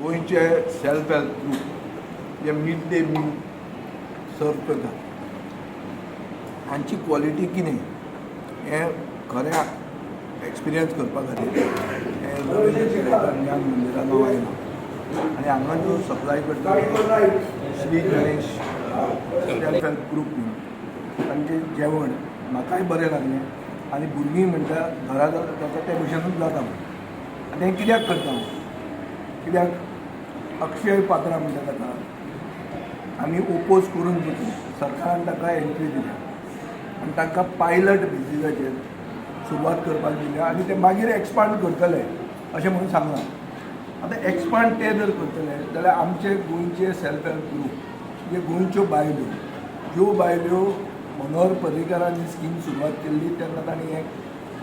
गोंयचे self help group जे mid day meal सर्व करतात हांची क्वॉलिटी कितें हें खरें एक्सपिरियन्स करपा खातीर हें रविंद्र केळेकार ज्ञान मंदिरान हांव आयलो आनी हांगा जो सप्लाय करता Shri Ganesh self help group म्हणून, तांचें जेवण म्हाकाय बरें लागलें आनी भुरगीं म्हणटा घरा जाता ते भशेनूच जाता म्हणून. आनी हें कित्याक करता हांव? कित्याक अक्षय पात्रा म्हणटा ताका आमी ओपोज करून पसून सरकारान ताका एंट्री दिल्या आनी तांकां पायलट बेजिसाचेर सुरवात करपाक दिल्या आनी ते मागीर एक्सपांड करतले अशें म्हणून सांगलां. आतां एक्सपांड ते जर करतले जाल्यार आमचे गोंयचे सेल्फ हेल्प ग्रूप जे गोंयच्यो बायलो, ज्यो बायलो मनोहर पर्रीकारांनी स्कीम सुरवात केल्ली तेन्ना तांणी एक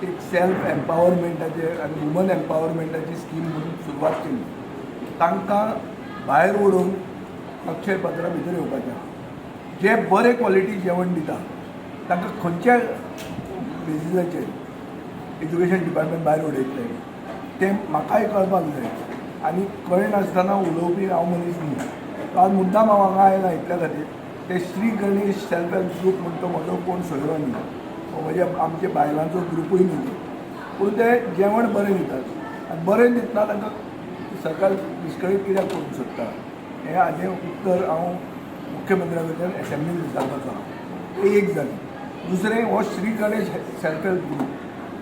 एक सेल्फ एम्पावरमेंटाचे आनी वुमन एम्पावरमेंटाची स्कीम म्हणून सुरवात केली, तांकां भायर उडोवन अक्षय पात्रा भितर येवपाचें आहा. जे बरे क्वॉलिटी जेवण दिता तांकां खंयच्या बेजिसाचेर एज्युकेशन डिपार्टमेंट भायर उडयतलें तें म्हाकाय कळपाक जाय आनी कळनासतना उलोवपी हांव मनीस न्ही. आज मुद्दाम हांव हांगा आयला इतल्या खातीर. ते Shri Ganesh self help group म्हण तो म्हजो कोण सोयरो न्ही, हो म्हज्या आमच्या बायलांचो ग्रुपूय न्ही तो, पूण ते जेवण बरें दितात आनी बरें दितना तांकां सरकार डिस्करेज कित्याक करूंक सोदता हें हाजें उत्तर हांव मुख्यमंत्र्या कडल्यान एसेंब्लीन विचारपाचो आहा. तें एक जालें. दुसरें, हो Shri Ganesh self help group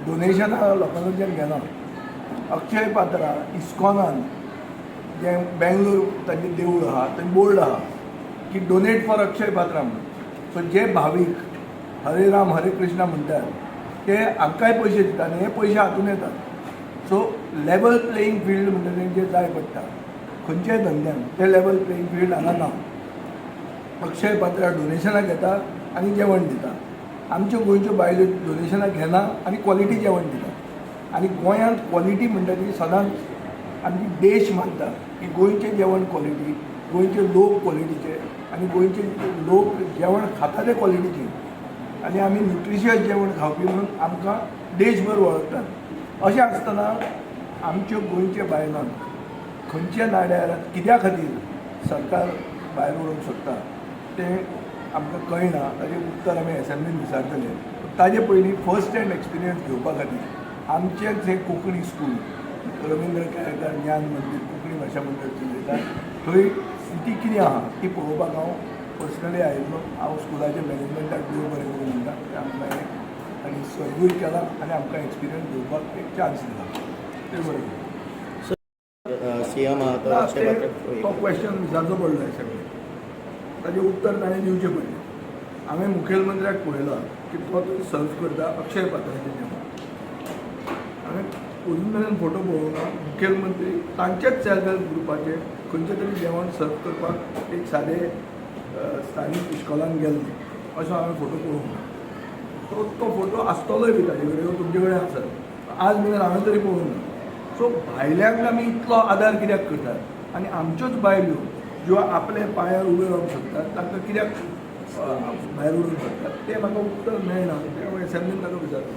डोनेशनां लोकां कडच्यान घेना. अक्षय पात्रा इस्कॉनान जें बेंगलोर तांचें देवूळ आहा थंय बोर्ड आहा की डोनेट फॉर अक्षय पात्रा म्हणून. सो जे भावीक हरे राम हरे कृष्णा म्हणटात ते हांकांय पयशे दिता आनी हे पयशे हातून येतात. सो लेवल प्लेईंग फिल्ड म्हणटा तें जें जाय पडटा खंयच्याय धंद्यान, तें लेवल प्लेईंग फिल्ड हांगा ना. अक्षय पात्रा डोनेशनां घेता आनी जेवण दिता. आमच्यो गोंयच्यो बायलो डोनेशनां घेना आनी क्वॉलिटी जेवण दिता. आनी गोंयांत क्वॉलिटी म्हणटा ती सदांच आमची देश मानता की गोंयचें जेवण क्वॉलिटी, गोंयचे लोक क्वॉलिटीचे आनी गोंयचे लोक जेवण खाता ते क्वॉलिटीचे आनी आमी न्युट्रिशियस जेवण खावपी म्हणून आमकां देशभर वळखतात. अशें आसतना आमच्यो गोंयच्या बायलांक खंयच्या नाड्यार कित्या खातीर सरकार भायर उडोवंक सोदता तें आमकां कळना. ताजें उत्तर आमी एसेंब्लीन विचारतले. ताजे पयलीं फर्स्ट हँड एक्सपिरियन्स घेवपा खातीर आमचेंच हें कोंकणी स्कूल रविंद्र केळेकार ज्ञान मंदीर कोंकणी भाशा मंडळ चलयता, थंय स्थिती कितें आहा ती पळोवपाक हांव पर्सनली आयिल्लो. हांव स्कुलाच्या मॅनेजमेंटाक देव बरें करूं म्हणटा ते आमकां हें आनी सर्वूय केलां आनी आमकां एक्सपिरियन्स घेवपाक एक चान्स दिला, तें बरें. सीएम आहा तो ना, अक्षय तो पात्र क्वेश्चन विचारचो पडलो सगळें, ताजें उत्तर ताणें दिवचें पडलें. हांवें मुखेलमंत्र्याक पळयला की तो थंय सर्व करता अक्षय पात्राचें जेवण. हांवें अजून मेरेन फोटो पळोवंक ना मुखेलमंत्री तांचेच सेल्फ हेल्प ग्रुपाचें खंयचें तरी जेवण सर्व करपाक एक सादें स्थानीक इश्कोलान गेल्ले असो हांवें फोटो पळोवंक ना. तो तो फोटो आसतलोय बी ताजे कडेन, तुमचे कडेन आसत, आज मेरेन हांवें तरी पळोवंक ना. सो भायल्यांक आमी इतलो आदार कित्याक करतात आनी आमच्योच बायलो ज्यो आपल्या पांयार उब्यो रावंक शकतात तांकां कित्याक भायर उडोवंक शकतात तें म्हाका उत्तर मेळना. तें एसेंब्लीन ताका विचारता.